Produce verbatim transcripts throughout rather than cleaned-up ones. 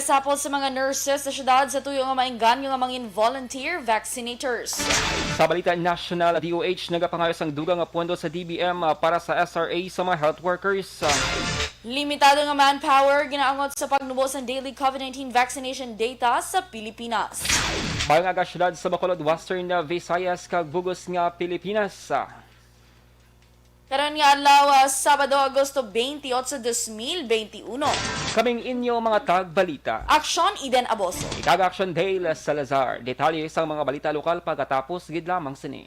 Sapol sa mga nurses sa syudad sa tuyo nga maengganyo nga mangin volunteer vaccinators. Sa balita nasyonal, D O H nagapangayo sang dugang nga pondo sa D B M para sa S R A sa mga health workers. Limitado nga manpower ginaangot sa pagnubo sang daily COVID nineteen vaccination data sa Pilipinas. Bayan nga syudad sa Bacolod, Western Visayas, kag bug-os nga Pilipinas. Karon nga adlaw, ah, Sabado, Agosto twenty-eight, dos mil twenty-one. Kaming inyo mga tagbalita. Aksyon, Eden Aboso. Kag Aksyon, Dale Salazar. Detalye sang mga balita lokal pagkatapos gid lamang sini.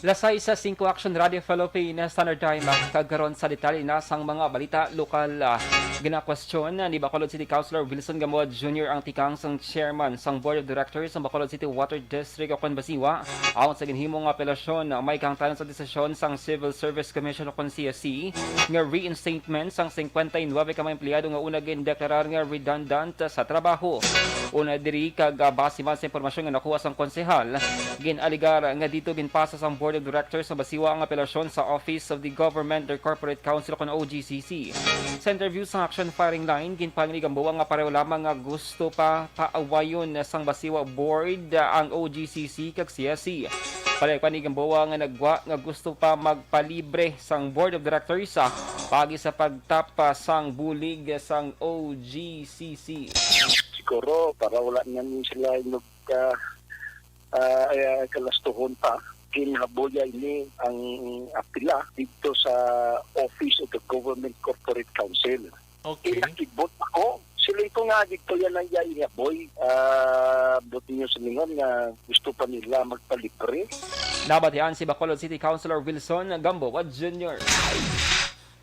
Las sais sa singko, Action Radio Philippines, Standard Time, kag karon sa detalye na sang mga balita lokal. Ah, ginakwestiyon ni Bacolod City Councilor Wilson Gamboa Junior ang tikang sang chairman sang Board of Directors sang Bacolod City Water District ukon BACIWA, alang sa ginhimo nga apelasyon. May kahangtanan sa desisyon sang Civil Service Commission ukon C S C nga reinstatement sang singkwenta y nuebe ka mga empleyado nga una gindeklarar nga redundant sa trabaho. Una diri, kag, ah, base man sa impormasyon nga nakuha sang konsehal, gin-alegar nga didto ginpasa sang Board of Directors sang BACIWA ang apelasyon sa Office of the Government or Corporate Counsel kon O G C C. Sa interview sa Action Firing Line, ginpahayag ni Gamboa nga pareho lamang nga gusto pa paawayon sang BACIWA Board, ah, ang O G C C kag C S C. Pareho pa ni Gamboa nga nagwa nga gusto pa magpalibre sang Board of Directors, ah, paagi sa pagtap, ah, sang bulig sang O G C C. Siguro para wala na ni sila magka, ah, ay, ah, kalastuhon pa. ginhaboya ini ang apila dito sa Office of the Government Corporate Council. Okay. Inakibot ako. Siling ko nga, dito yan ang iya ihaboy. Ah, buti niyo silingon nga gusto pa nila magpalibre. Nabatian si Bacolod City Councilor Wilson Gamboa Junior.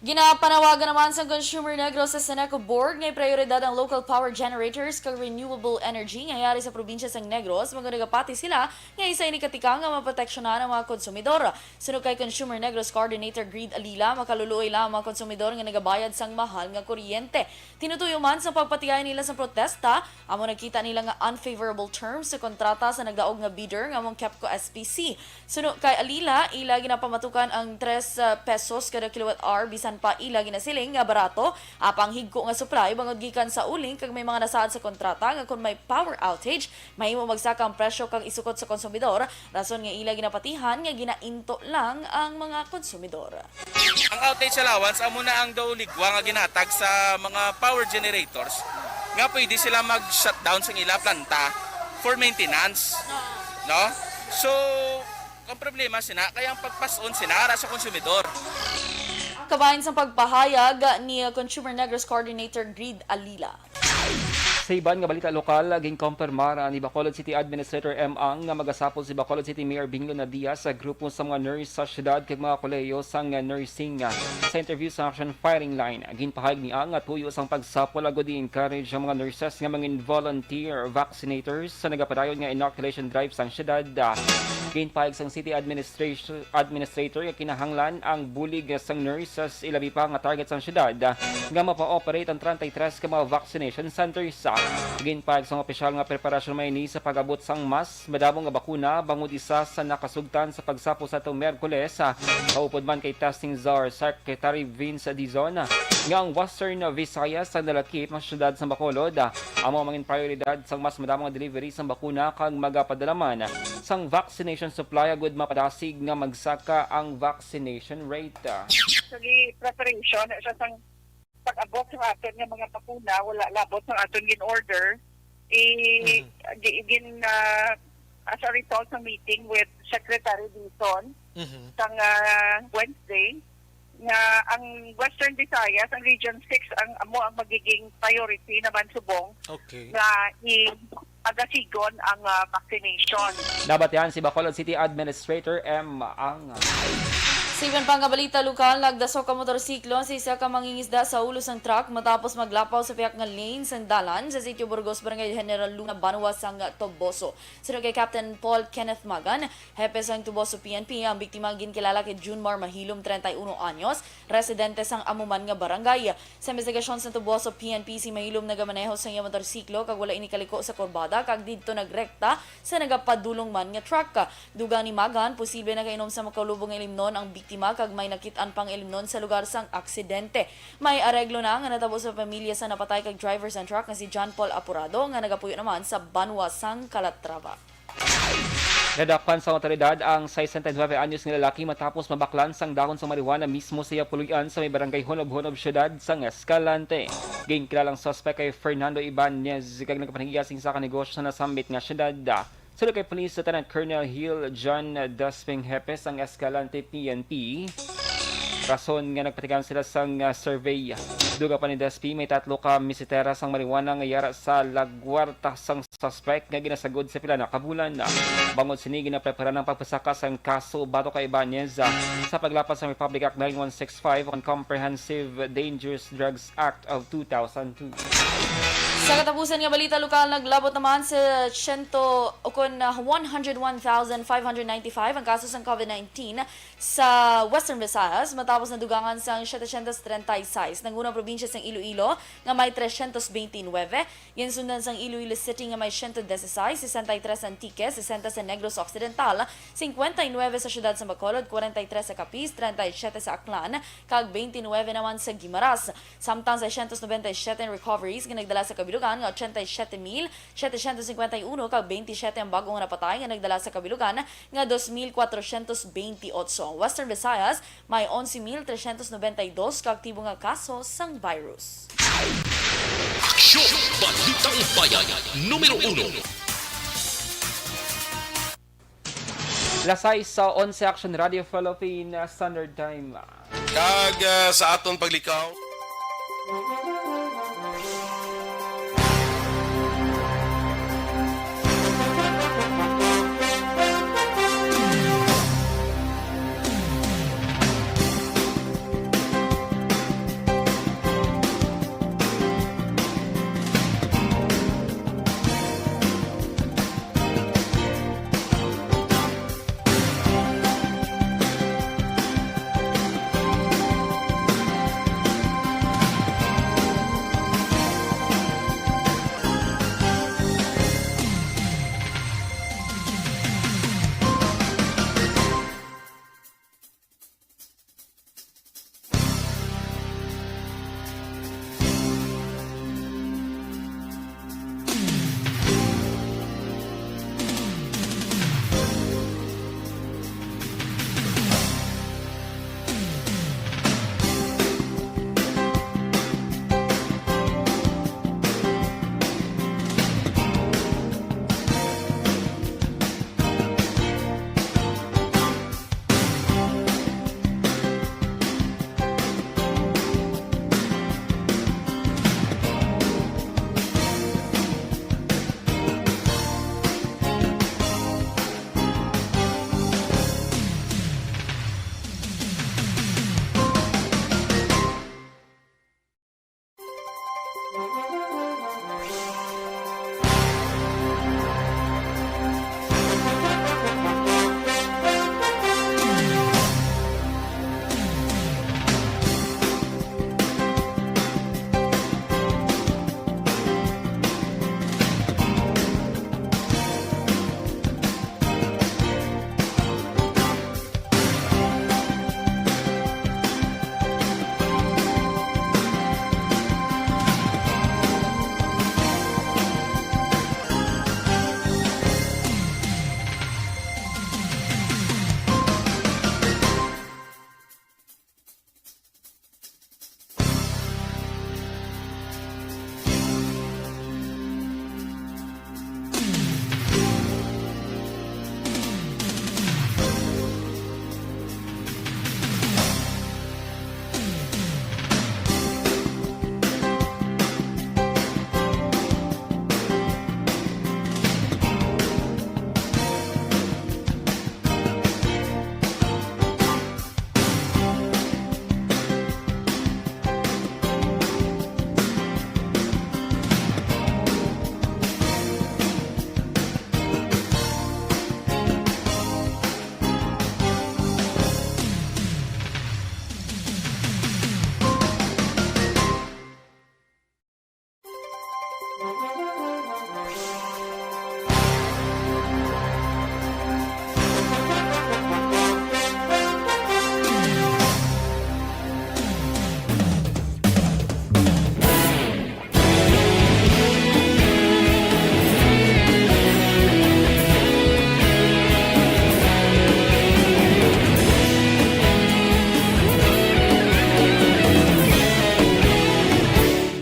Ginapanawagan naman sang Consumer Negros sa Seneco Board nga prioridad ang local power generators kag renewable energy nga yari sa probinsya sang Negros, bangod nagapati sila nga isa ini ka tikang nga maproteksyonan ang mga konsumidor. Suno kay Consumer Negros Coordinator Greed Alila, makaluluoy lang ang mga konsumidor nga nagabayad sang mahal nga kuryente. Tinutuyo man sa pagpatigayon nila sa protesta, amo nakita nila nga unfavorable terms sa kontrata sa nagdaog nga bidder nga among Kepco S P C. Suno kay Alila, ila ginapamatukan ang tres, ah, pesos kada kilowatt hour, bisan pa ila ginasiling nga barato, apang higko nga supply bangod gikan sa uling kag may mga nasaad sa kontrata nga kon may power outage, mahimo magsaka ang presyo kag isukot sa konsumidor, rason nga ila ginapatihan nga ginainto lang ang mga konsumidor. Ang outage allowance amo na ang daw ligwa nga ginatag sa mga power generators nga pwede sila mag-shutdown sa ila planta for maintenance, no? So, ang problema sina kay ang pagpas-on sina ara sa konsumidor. Kabahin sang pagpahayag ni Consumer Negros Coordinator Greed Alila. Sa iban nga balita lokal, ginkompirmar ni Bacolod City Administrator M. Ang nga magasapol si Bacolod City Mayor Binglon Nadia sa grupo sa mga nurse sa syudad kag mga kolehiyo sang nursing. Sa interview sa Action Firing Line, ginpahayag ni Ang nga tuyo sang pagsapol agud i-encourage ang mga nurses nga mangin volunteer vaccinators sa nagapadayon nga inoculation drive sang syudad. Ginpahayag sang City Administration Administrator nga kinahanglan ang bulig sang nurses, ilabi pa nga target sang syudad, nga mapa-operate ang treinta y tres ka mga vaccination centers. Ginpahayag sang opisyal nga preparasyon man ini sa pag-abot sang mas madamo nga bakuna bangod isa sa nakasugtan sa pagsapol sa atong Miyerkules, kaupod man kay testing czar Secretary Vince Dizon, nga ang Western Visayas ang nalakip nga syudad sa Bacolod amo ang mangin prioridad sang mas madamo nga delivery sang bakuna kag magapadala man sang vaccination supply agud mapadasig nga magsaka ang vaccination rate. Actually, preparation na siya sang pag-abot sa aton nga mga bakuna, wala labot sa aton gin-order. I, Mm. gi-, gin, ah, as a result ng meeting with Secretary Dizon Mhm. sang, ah, Wednesday, nga ang Western Visayas, ang Region six, ang amo ang magiging priority naman subong Okay. nga i-, agasigon ang, ah, vaccination. Nabatian si Bacolod City Administrator M. Ang. Sa iban pa nga balita lokal, nagdasok ang motorsiklo sa isa ka mangingisda sa ulo sang truck matapos maglapaw sa pihak nga lane sang dalan sa Sitio Burgos, Barangay General Luna, banwa sang Toboso. Suno kay Captain Paul Kenneth Magan, hepe sang Toboso P N P, ang biktima ginkilala kay Junmar Mahilom, treinta y uno anyos, residente sang amo man nga barangay. Sa investigasyon sa Toboso P N P, si Mahilom nagamaneho sang iya motorsiklo kag wala ini kaliko sa kurbada kag didto nagrekta sa nagapadulong man nga truck. Dugang ni Magan, posible nakainom sa makalubong nga ilimnon ang biktima kag may nakit-an pang ilimnon sa lugar sang aksidente. May areglo na nga natabo sa pamilya sa napatay kag driver sang truck nga si John Paul Apurado nga nagapuyo naman sa banwa sang Calatrava. Nadakpan sa awtoridad ang sesenta y nuebe anyos nga lalaki matapos mabaklan sang dahon sang marijuana mismo sa iya puloy-an sa may barangay Hunob-Hunob, siyudad sang Escalante. Ginkilala ang suspek kay Fernando Ibanez kag nagapanahiya sing isa ka negosyo sa nasambit nga siyudad. Suno kay Police Lieutenant Colonel Hill John Dasping, hepe sang Escalante P N P, rason nga nagpatigayon sila sang, ah, survey. Dugang pa ni Daspi, may tatlo ka misitera sang marijuana nga yara sa lagwarta sang suspect nga ginasagod sa pila na ka bulan. Bangod sini, ginaprepara ang pagpasaka sang kaso batok kay Ibanez, ah, sa paglapas sa Republic Act nine one six five on Comprehensive Dangerous Drugs Act of two thousand two. Sa katapusan nga balita lokal, naglabot naman sa siyento, o kon, ah, one hundred one thousand five hundred ninety-five ang kaso sang COVID nineteen sa Western Visayas, matapos nadugangan sang setecientos treinta y seis. Nanguna ang probinsya sang Iloilo, nga may trescientos veintinuebe, ginsundan sang Iloilo City, nga may ciento dieciséis, sesenta y tres Antique, sesenta sa Negros Occidental, cincuenta y nueve sa siyudad sa Bacolod, cuarenta y tres sa Capiz, treinta y siete sa Aklan, kag veintinuebe naman sa Guimaras. Samtang seiscientos noventa y siete ang recoveries nga nagdala sa kabilugan nga ochenta y siete mil setecientos cincuenta y uno kag veintisiete ang bag-o nga napatay nga nagdala sa kabilugan nga dos mil cuatrocientos veintiocho. Ang Western Visayas may onse mil trescientos noventa y dos ka aktibo nga kaso sang virus. Aksyon! Balitang Bayan, numero uno. Las sais sa onse Action Radio Philippine Standard Time. Kag, ah, sa aton paglikaw.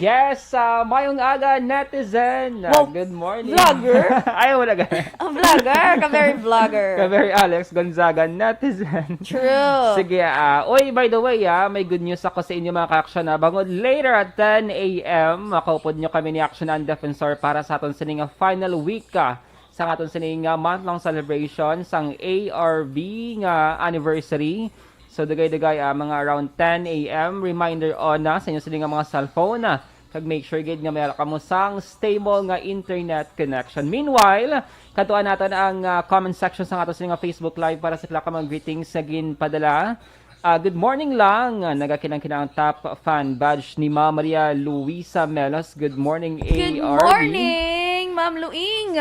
Yes, ah, mayong aga, netizen. Ah, Wow, good morning. Vlogger? Ay, wala ka. Ang vlogger, ka very vlogger. Ka very Alex Gonzaga, netizen. True. Sige, ah, oy, by the way, ah, may good news ako sa inyo, mga ka-action, ah. Bangod later at ten a m, makaupod nyo kami ni Action and Defensor para sa aton sini nga final week, ah, sa aton sini nga month-long celebration sang A R V nga anniversary. So, dugay-dugay, ah, mga around ten a m, reminder on na sa inyo sini nga mga cellphone, ah, kag make sure gid nga may ala kamo sang stable nga internet connection. Meanwhile, kadtuan naton ang, ah, comment section sa aton sini nga Facebook Live para sa pila ka mga greetings nga ginpadala. Ah, good morning lang, ah, nagakinang-kinang top fan badge ni Ma'am Maria Luisa Melos. Good morning, Good A R V. Morning, Ma'am Luing.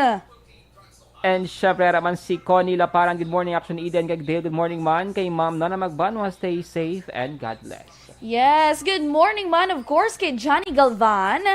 And syempre, ara man si Connie Laparan. Good morning, Action Eden. Kag Dale, good morning man. Kay Ma'am Nona Magbanwa, stay safe and God bless. Yes, good morning man, of course, kay Johnny Galvan,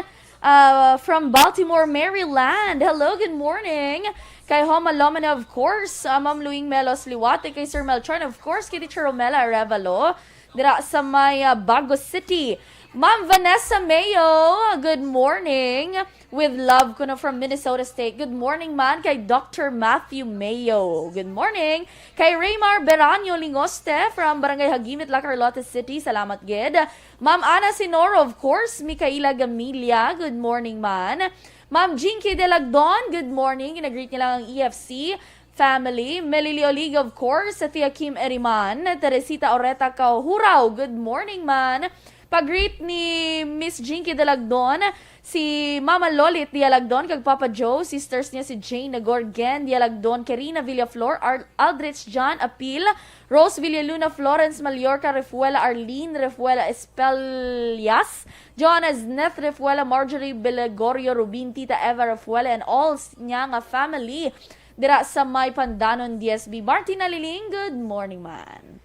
uh, from Baltimore, Maryland. Hello, good morning. Kay Homa Lomana, of course, uh, Ma'am Luing Melos Liwate, kay Sir Melchor, and of course, kay Teacher Romela Arevalo, dira sa may, uh, Bago City. Ma'am Vanessa Mayo, good morning. With love kuno from Minnesota State. Good morning man kay Doctor Matthew Mayo. Good morning kay Raymar Beranyo Lingoste from Barangay Hagimit, La Carlota City. Salamat gid. Ma'am Ana Sinoro, of course, Micaela Gamilla. Good morning man. Ma'am Jinky Delagdon, good morning. Ginagreet niya lang ang E F C family. Melili Oliga, of course, sa Tia Kim Eriman. Teresita Oreta Kahuraw, good morning man. Pag-greet ni Miss Jinky Delagdon, si Mama Lolit Dialagdon kag Papa Joe, sisters niya si Jane Nagorgen Dialagdon, Karina Villaflor, Ar- Aldrich John Apil, Rose Villaluna, Florence Mallorca Refuela, Arlene Refuela Espelias, Johannes Neth Refuela, Marjorie Belegorio Rubin, Tita Eva Refuela, and all s- niya nga family dira sa may Pandanon, D S B. Martina Liling, good morning man.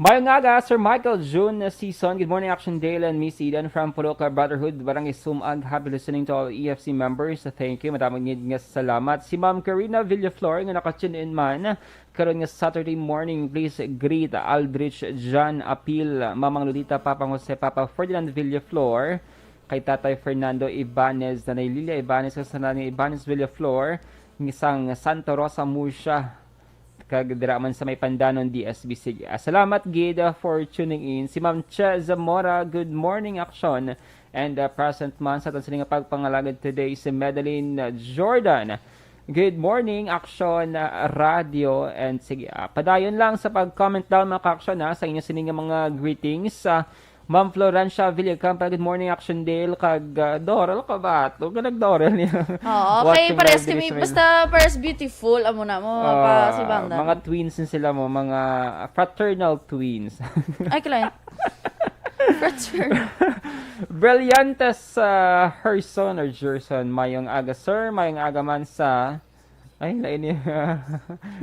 Mayong aga, Sir Michael June Season. Good morning, Action Dale and Miss Eden from Puluca Brotherhood, Barangay Sumag. Happy listening to all E F C members. Thank you. Madamo gid nga salamat. Si Ma'am Karina Villaflor nga naka-tune in man karon nga Saturday morning. Please greet Aldrich John Apil, Mamang Lolita, Papang Jose, Papa Ferdinand Villaflor, kay Tatay Fernando Ibanez, Nanay Lilia Ibanez, kag sa Nanay Ibanez Villaflor, sang Santa Rosa, Murcia. Kag dira man sa may Pandanon, D S B. Sige. Ah, salamat gid, ah, for tuning in. Si Ma'am Che Zamora, good morning, Action. And, ah, present man sa aton sini nga pagpangalagad today si Madeline, ah, Jordan. Good morning, Action, ah, Radio. And sige, ah, padayon lang sa pag-comment down, mga ka-Action, ha, sa inyo sini nga mga greetings. Ah, Ma'am Florencia Villacampa, good morning, Action Dale, kag, ah, Doral Kabato, nga nag-Doral niya. Oo, okay, watching parehas live kami, sa may basta parehas beautiful, amo na mo, pa, ah, si Banda. Mga twins na sila mo, mga fraternal twins. Ay, client. Fraternal. Brillantes, ah, Herson or Gerson, mayong aga, sir, mayong aga man sa Ay, lain niya.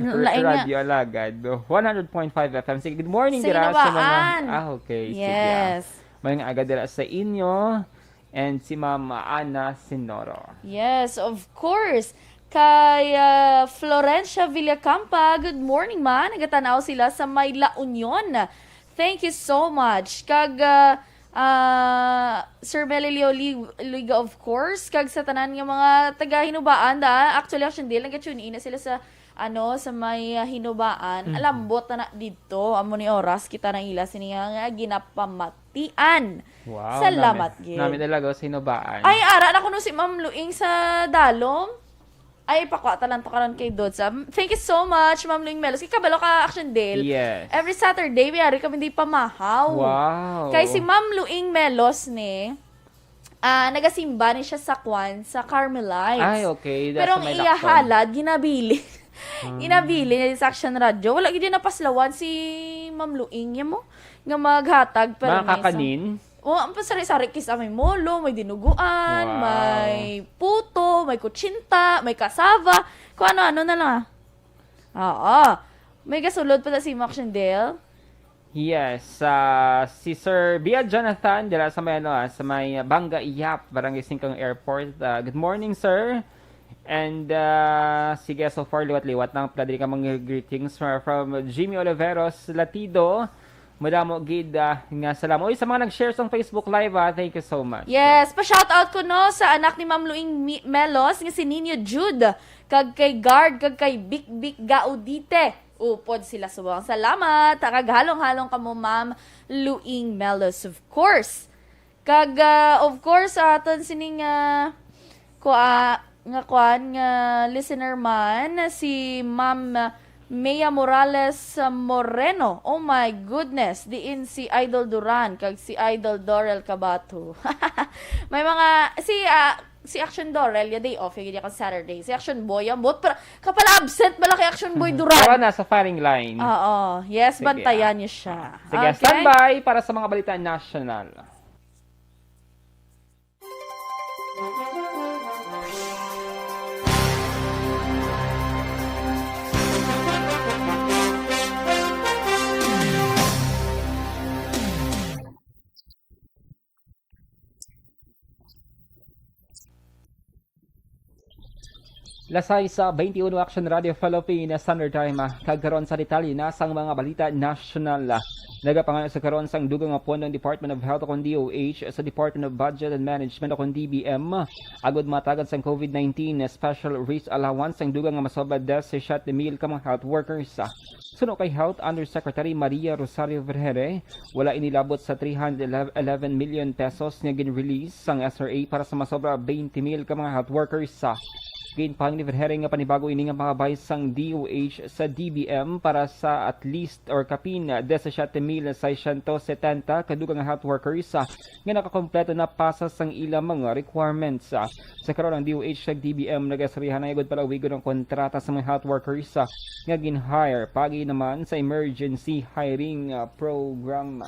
Lain niya. Radyo Alagad, one hundred point five F M. Sige, good morning, sa dira sa mga Hinoba-an. Ah, okay. Sige, ah. Yes. Mayong aga dira sa inyo. And si Ma'am Ana Sinoro. Yes, of course. Kay, ah, Florencia Villacampa, good morning, ma. Nagatan-aw sila sa may La Union. Thank you so much. Kag, ah, ah, Sir Melilio Li-, Liga, of course, kag sa tanan nga mga taga Hinubaan, da. Actually, Action Dale, nag-tune in na sila sa, ano, sa may, ah, Hinubaan. Mhm. Alambot na na didto. Amo ni oras, kita na ila sini nga, nga ginapamatian. Wow, salamat, nami, gid. Nami talaga sa Hinubaan. Ay, ara na kuno si Ma'am Luing sa Dalom. Ay, pakuha ta lang to karon kay Dods, ah. Thank you so much, Ma'am Luing Melos. Kay kabalo ka, Action Dale. Yes. Every Saturday, may ari kami di pamahaw. Wow. Kay si Ma'am Luing Melos ni, ah, nagasimba ni siya sa kwan, sa Carmelites. Ay, okay. Pero ang iya halad, ginabili. Hmm. Ginabili niya sa Action Radio. Wala gid napaslawan si Ma'am Luing, ya mo, nga maghatag permiso. Mga kakanin? O, ang pasari-sari, kis-a may molo, may dinuguan, wow, may puto, may kutsinta, may kasava, kung ano-ano na lang, ah. Oo. May gasulod pa sa si Max Shendel? Yes, ah, si Sir Bia Jonathan, dira sa may, ano, ah, sa may Banga Yap, Barangay Singkang Airport. Ah, good morning, sir. And, ah, sige, so far, liwat-liwat lang pala diri ka mga greetings from, from Jimmy Oliveros Latido. Madamo gid, ah, nga salamat. Uy, sa mga nag-share sa Facebook Live, ah, thank you so much. Yes, pa-shoutout ko, no, sa anak ni Ma'am Luing Mi-, Melos, nga si Nino Jude, kag kay Guard, kag kay Bik Bik Gaudite. Upod sila subong. Salamat. Kag halong-halong kamo, Ma'am Luing Melos, of course. Kag, ah, of course, aton sining, ah, kua-, nga kuan, nga listener man, si Ma'am Mia Morales Moreno. Oh my goodness, diin si Idol Duran kag si Idol Dorel Cabato. May mga, si, ah, si Action Dorel, ya day off, ya gid ya kang Saturday. Si Action Boy, ambot, pero kapala absent bala kay Action Boy Duran. Pero nasa firing line. Oo, yes, sige, bantayan, ah, niyo siya. Sige, okay, standby para sa mga balita national. Las sais beintiuno, Action Radio Philippines Standard Time, ah, kag karon sa detalye na sang mga balita nasyonal, ah. Nagapangano sa karon sang dugang nga pondo ang Department of Health o kon D O H sa Department of Budget and Management o kon D B M agud matagad sang COVID nineteen Special Risk Allowance sang dugang nga masobra diyes siyete mil ka mga health workers. Suno kay Health Undersecretary Maria Rosario Vergere, wala ini labot sa three hundred eleven million pesos nga gin-release sang S R A para sa masobra twenty mil ka mga health workers. Ginpahayag ni Vergere nga panibago ini nga pangabay sang D O H sa D B M para sa at least or kapin diyesisiyete mil seiscientos setenta ka dugang nga health workers, ah, nga nakakompleto na pasas sang ila mga requirements. Ah, sa karon, ang D O H kag D B M nagaistoryahanay agud palawigon ang kontrata sa mga health workers, ah, nga gin-hire paagi naman sa emergency hiring, ah, program.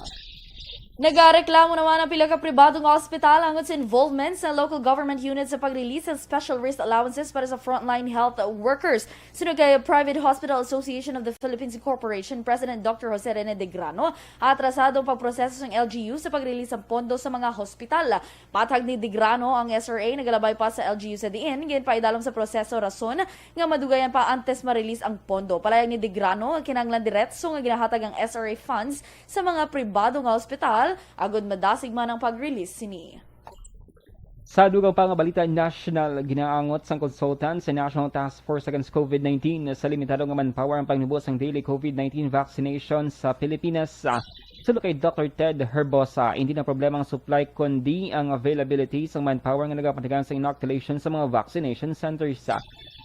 Nagareklamo naman ang pila ka pribado nga ospital angod sa involvement sa local government unit sa pag-release ng special risk allowances para sa frontline health workers. Suno kay Private Hospital Association of the Philippines Incorporation President Doctor Jose Rene Degrano, atrasado ang pagproseso sang L G U sa pag-release sang pondo sa mga hospital. Matag ni Degrano, ang S R A nagalabay pa sa L G U sa diin ginpaidalom sa proseso, rason nga madugayan pa antes ma-release ang pondo. Palayag ni Degrano nga kinahanglan diretso nga ginahatag ang S R A funds sa mga pribado nga ospital agud madasig man ang pag-release sini. Sa dugang pa nga balita nasyonal, ginaangot sang konsultan sa National Task Force Against COVID nineteen sa limitado nga manpower ang pagnubo sang daily COVID nineteen vaccination sa Pilipinas. Suno kay Doctor Ted Herbosa, hindi na problema ang supply kundi ang availability sang manpower nga nagapantagan sa inoculation sa mga vaccination centers.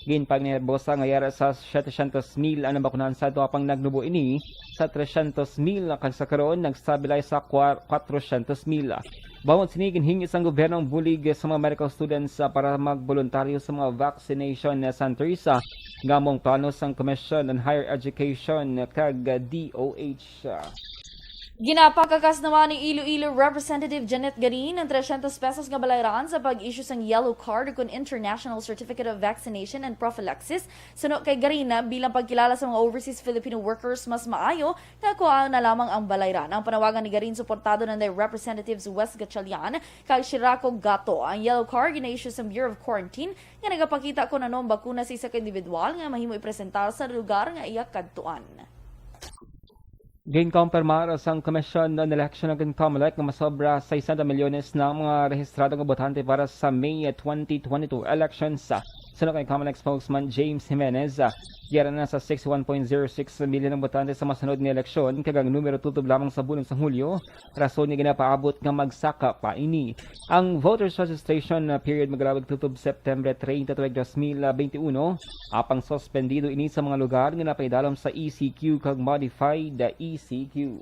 Ginpahayag ni Herbosa nga yara sa setecientos mil ang nabakunahan sa ato, apang nagnubo ini sa trescientos mil, kag sa karon nagstabilize sa kwa-, kwatrocientos mil. Bangod sini, ginhingi sang gobyerno ang bulig sa mga medical students, ah, para magboluntaryo sa mga vaccination centers, ah, nga amo ang plano sang Commission on Higher Education kag D O H. Ginapakakas naman ni Iloilo Representative Janet Garin ang trescientos pesos nga balayran sa pag-issue sang yellow card ukon International Certificate of Vaccination and Prophylaxis suno kay Garin. Bilang pagkilala sa mga overseas Filipino workers, mas maayo nga kuhaon na lamang ang balayran. Ang panawagan ni Garin suportado na ni Representatives Wes Gatchalian kag Shirako Gato. Ang yellow card gina-issue sa Bureau of Quarantine nga nagapakita kon ano ang bakuna sa isa ka individual nga mahimo ipresentar sa lugar nga iya kadtuan. Ginkompirmar sang Commission on Election kag Comelec nga masobra sesenta milyones na ang mga rehistrado nga botante para sa May twenty twenty-two elections. Suno kay Comelec spokesman James Jimenez, ah, yara na sa sixty-one point zero six million ang botante sa masunod nga eleksyon, kag ang numero tutob lamang sa bulan sa Hulyo, rason nga ginapaabot nga magsaka pa ini. Ang voters registration, ah, period magalabag tutob September treinta tuig dos mil veintiuno, apang suspendido ini sa mga lugar nga napaidalom sa E C Q kag modified E C Q.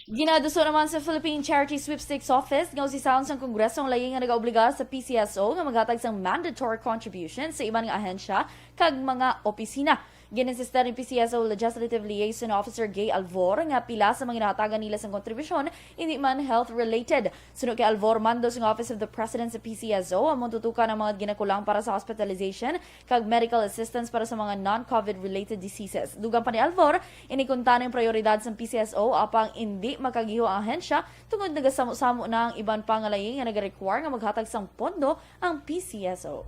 Ginaduso naman sa Philippine Charity Sweepstakes Office nga usisaon sang Kongreso ang layi nga nagaobligar sa P C S O nga maghatag sang mandatory contribution sa iban nga ahensya kag mga opisina. Gin-insister ni P C S O Legislative Liaison Officer Gay Alvor nga pila sa mga ginahatagan nila sang kontribusyon indi man health-related. Suno kay Alvor, mando sang Office of the President sa P C S O ang matutukan ang mga ginakulang para sa hospitalization kag medical assistance para sa mga non-COVID related diseases. Dugang pa ni Alvor, ini kuntani ang prioridad sang P C S O, apang indi makagiho ang ahensya tungod nagasamo-samo na ang iban pa nga layi nga nagarequire nga maghatag sang pondo ang P C S O.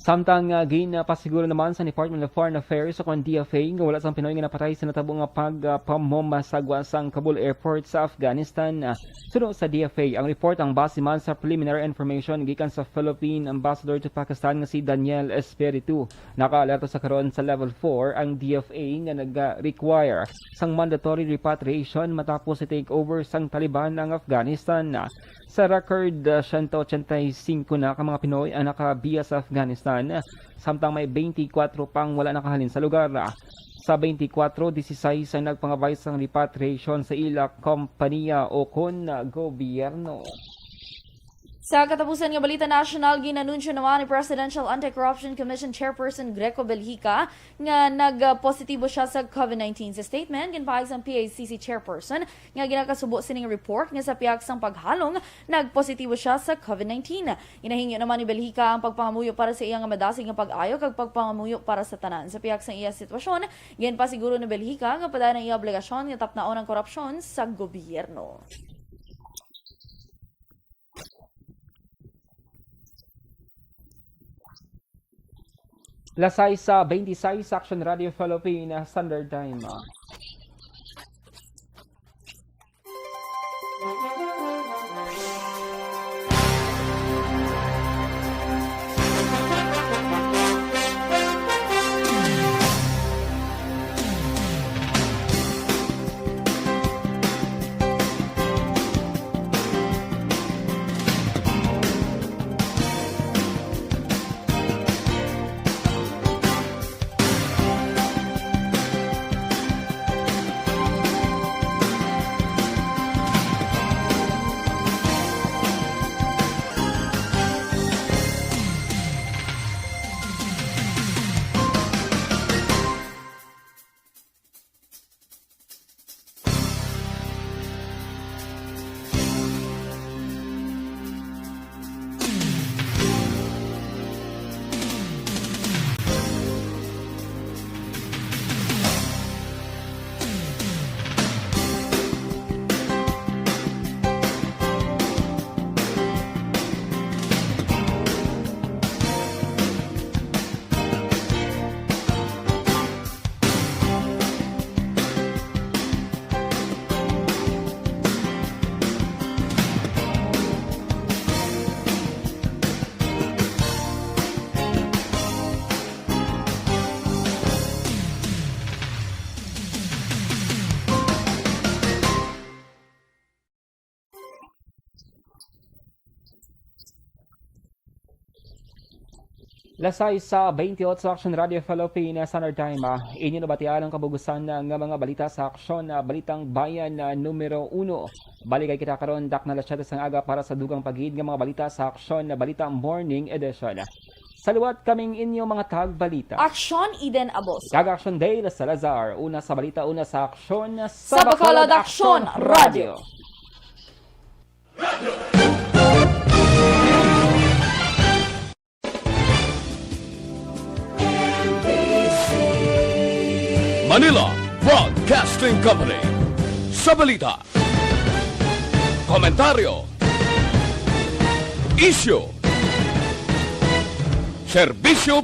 Samtang, ah, ginapasiguro naman sa Department of Foreign Affairs o kon D F A nga wala sang Pinoy nga napatay sa natabo nga pag, ah, pamomosagwa sang Kabul Airport sa Afghanistan. Ah, suno sa D F A, ang report ang base man sa preliminary information gikan sa Philippine Ambassador to Pakistan nga si Daniel Espiritu. Nakaalerto sa karon sa level four ang D F A nga naga-require sang mandatory repatriation matapos i-take over sang Taliban ang Afghanistan. Sa record, ah, siyento ochenta y cinco na ka mga Pinoy ang nakabiya sa Afghanistan, samtang may twenty-four pang wala nakahalin sa lugar. Sa twenty-four, disisais ang nagpangabay sang repatriation sa ila kompanya o kon gobyerno. Sa katapusan nga balita nasyonal, ginanunsyo naman ni Presidential Anti-Corruption Commission Chairperson Greco Beljica nga nagpositibo siya sa COVID nineteen. Sa statement, ginpahayag sang P A C C Chairperson nga ginakasubo sining report nga sa pihak sang paghalong, nagpositibo siya sa COVID nineteen. Ginahingyo naman ni Beljica ang pagpangamuyo para sa iya nga madasig nga pag-ayo kag pagpangamuyo para sa tanan. Sa pihak sang iya sitwasyon, ginpasiguro ni Beljica nga padayon ang iya obligasyon nga tapnaon ang korupsyon sa gobyerno. Las sais sa twenty-six, Action Radio Philippine Standard Time. Lasay sa twenty-eight sa Action Radio Filipina Standard Time, ah, inyo nabatian ang kabugusan nga mga balita sa Aksyon, ah, Balitang Bayan, ah, numero uno. Baligay kita karon, dakna na siya sang aga para sa dugang pagid nga mga balita sa Aksyon, ah, Balita Morning Edition. Sa liwat kaming inyo mga tagbalita. Aksyon Eden Aboso. Kag Aksyon Dale Salazar. Una sa balita, una sa aksyon, sa Bacolod Aksyon Radio. Manila Broadcasting Company. Sa balita, komentaryo, isyu, serbisyo